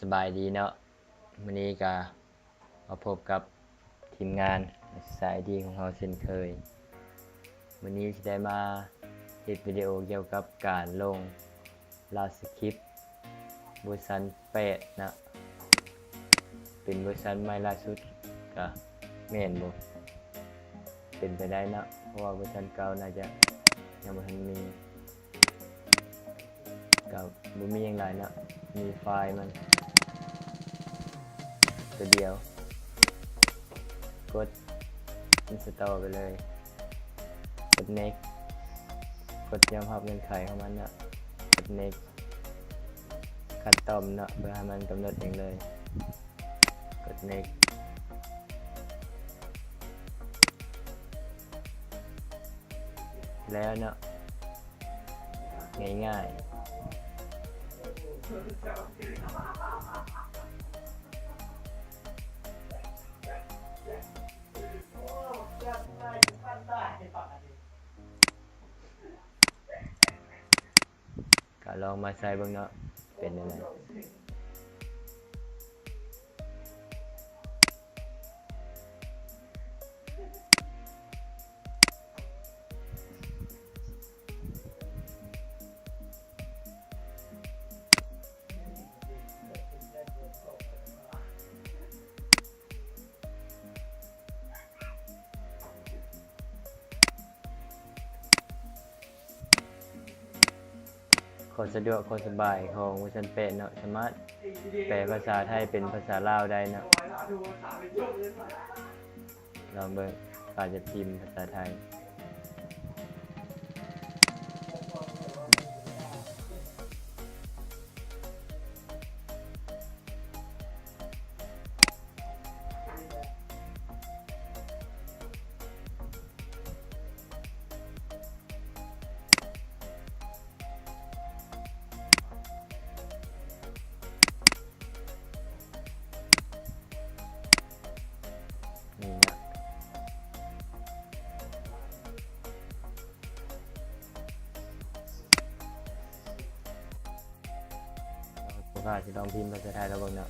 ສະບາຍດີເນາະ, ມື້ນີ້ກະມາພົບກັບທີມງານ Society ຂອງເຮົາເຊັ່ນເຄີຍ. ມື້ນີ້ຊິໄດ້ມາເຮັດວິດີໂອກ່ຽວກັບການລົງ JavaScript ເວີຊັນແປດນະ, ເປັນເວີຊັນໃໝ່ລ່າສຸດ ກະແມ່ນບໍ່? ເປັນໄປໄດ້ເນາະ, ເພາະວ່າເວີຊັນເກົ່າໜ້າຈະຍັງບໍ່ທັນມີ. ກະບໍ່ມີຫຍັງຫຼາຍເນາະ, ມີໄຟລ໌ມັນຕົວດຽວ, ກົດ install ໄປເລີຍ, ກົດ next, ກົດຍອມຮັບເງື່ອນໄຂຂອງມັນເນາະ, ກົດ next, custom ເນາະ ເພື່ອໃຫ້ມັນກຳນົດເອງເລີຍ, ກົດ next. ແລ້ວເນາະ, ງ່າຍໆ. ກະລອງມາໃຊ້ເບິ່ງເນາະ, ເປັນແນວໃດ? ຄວາມສະດວກຄວາມສະບາຍຂອງເວີຊັນແປດເນາະ, ສາມາດແປພາສາໄທເປັນພາສາລາວໄດ້ເນາະ. ລອງເບິ່ງ, ອາດຈະພິມພາສາໄທ. ນີ້ນະ, ພວກຂ້າຊິລອງພິມພາສາໄທລອງເບິ່ງເນາະ.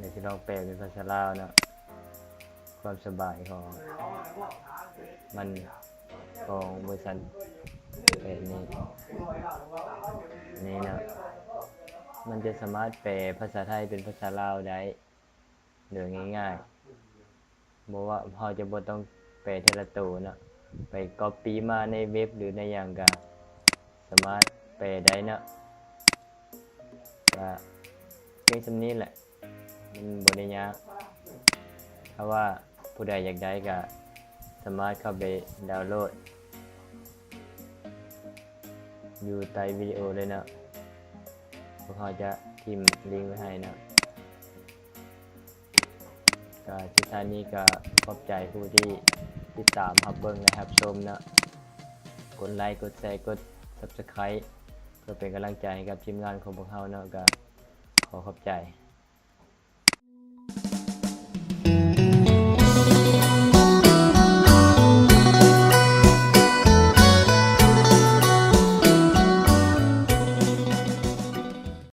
ດຽວຊິລອງແປເປັນພາສາລາວເນາະ, ຄວາມສະບາຍຂອງມັນ ຂອງເວີຊັນແປດນີ້ ນີ້ເນາະ, ມັນຈະສາມາດແປພາສາໄທເປັນພາສາລາວໄດ້ໂດຍງ່າຍໆ. ບໍ່ວ່າເຮົາຈະບໍ່ຕ້ອງແປເທື່ອລະໂຕເນາະ, ໄປກັອບປີ້ມາໃນເວັບ ຫຼື ໃນຫຍັງກະສາມາດແປໄດ້ເນາະ. ກະພຽງສ່ຳນີ້ແຫຼະ, ມັນບໍ່ໄດ້ຍາກ. ຖ້າວ່າຜູ້ໃດຢາກໄດ້ກະສາມາດເຂົ້າໄປດາວໂຫຼດຢູ່ໃຕ້ວິດີໂອເລີຍເນາະ, ພວກເຮົາຈະຖິ້ມລິ້ງໄວ້ໃຫ້ເນາະ. ກະສຸດທ້າຍນີ້ກະຂອບໃຈຜູ້ທີ່ຕິດຕາມຮັບເບິ່ງ ແລະ ຮັບຊົມເນາະ, ກົດໄລ ກົດແຊ ກົດ Subscribe ເພື່ອເປັນກຳລັງໃຈໃຫ້ກັບທີມງານຂອງພວກເຮົາເນາະ, ກະຂໍຂອບໃຈ.